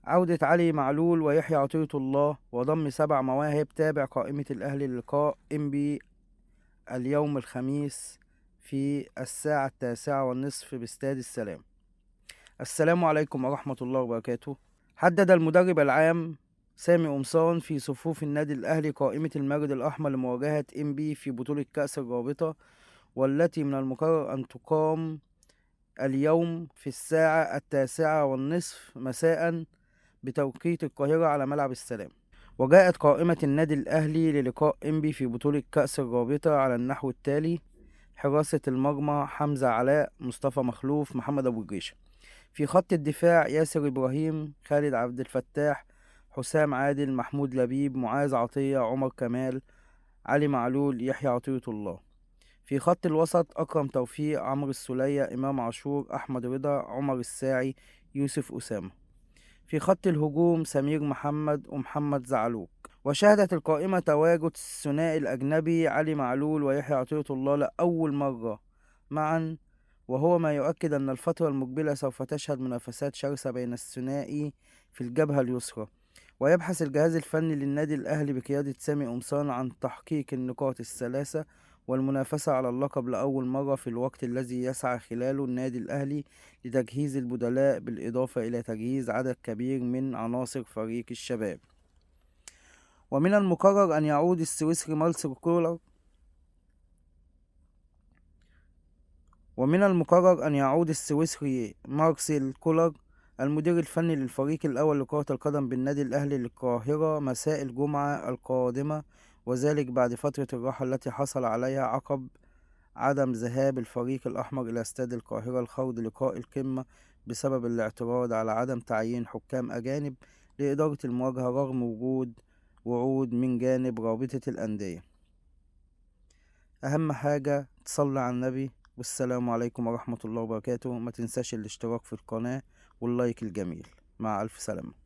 عودة علي معلول ويحيى عطية الله وضم 7 مواهب. تابع قائمة الأهلي للقاء إنبي اليوم الخميس في الساعة 9:30 باستاد السلام. السلام عليكم ورحمة الله وبركاته. حدد المدرب العام سامي قمصان في صفوف النادي الأهلي قائمة المارد الأحمر لمواجهة إنبي في بطولة كأس الرابطة، والتي من المقرر أن تقام اليوم في الساعة 9:30 مساء بتوقيت القاهرة على ملعب السلام. وجاءت قائمة النادي الأهلي للقاء إنبي في بطولة كأس الرابطة على النحو التالي: حراسة المرمى حمزة علاء، مصطفى مخلوف، محمد أبو جريشة. في خط الدفاع ياسر إبراهيم، خالد عبد الفتاح، حسام عادل، محمود لبيب، معاذ عطية، عمر كمال، علي معلول، يحيى عطية الله. في خط الوسط أكرم توفيق، عمرو السولية، إمام عاشور، أحمد رضا، عمر الساعي، يوسف أسامة. في خط الهجوم سمير محمد ومحمد زعلوك. وشهدت القائمة تواجد الثنائي الأجنبي علي معلول ويحيى عطية الله لأول مرة معا، وهو ما يؤكد أن الفترة المقبلة سوف تشهد منافسات شرسة بين الثنائي في الجبهة اليسرى. ويبحث الجهاز الفني للنادي الأهلي بقيادة سامي قمصان عن تحقيق النقاط الثلاثة والمنافسة على اللقب لأول مرة، في الوقت الذي يسعى خلاله النادي الأهلي لتجهيز البدلاء بالإضافة إلى تجهيز عدد كبير من عناصر فريق الشباب. ومن المقرر أن يعود السويسري مارسيل كولر المدير الفني للفريق الأول لكرة القدم بالنادي الأهلي للقاهرة مساء الجمعة القادمة، وذلك بعد فترة الراحة التي حصل عليها عقب عدم ذهاب الفريق الأحمر إلى استاد القاهرة لخوض لقاء القمة بسبب الاعتراض على عدم تعيين حكام أجانب لإدارة المواجهة رغم وجود وعود من جانب رابطة الأندية. أهم حاجة تصلي على النبي، والسلام عليكم ورحمة الله وبركاته. ما تنساش الاشتراك في القناة واللايك الجميل. مع ألف سلامة.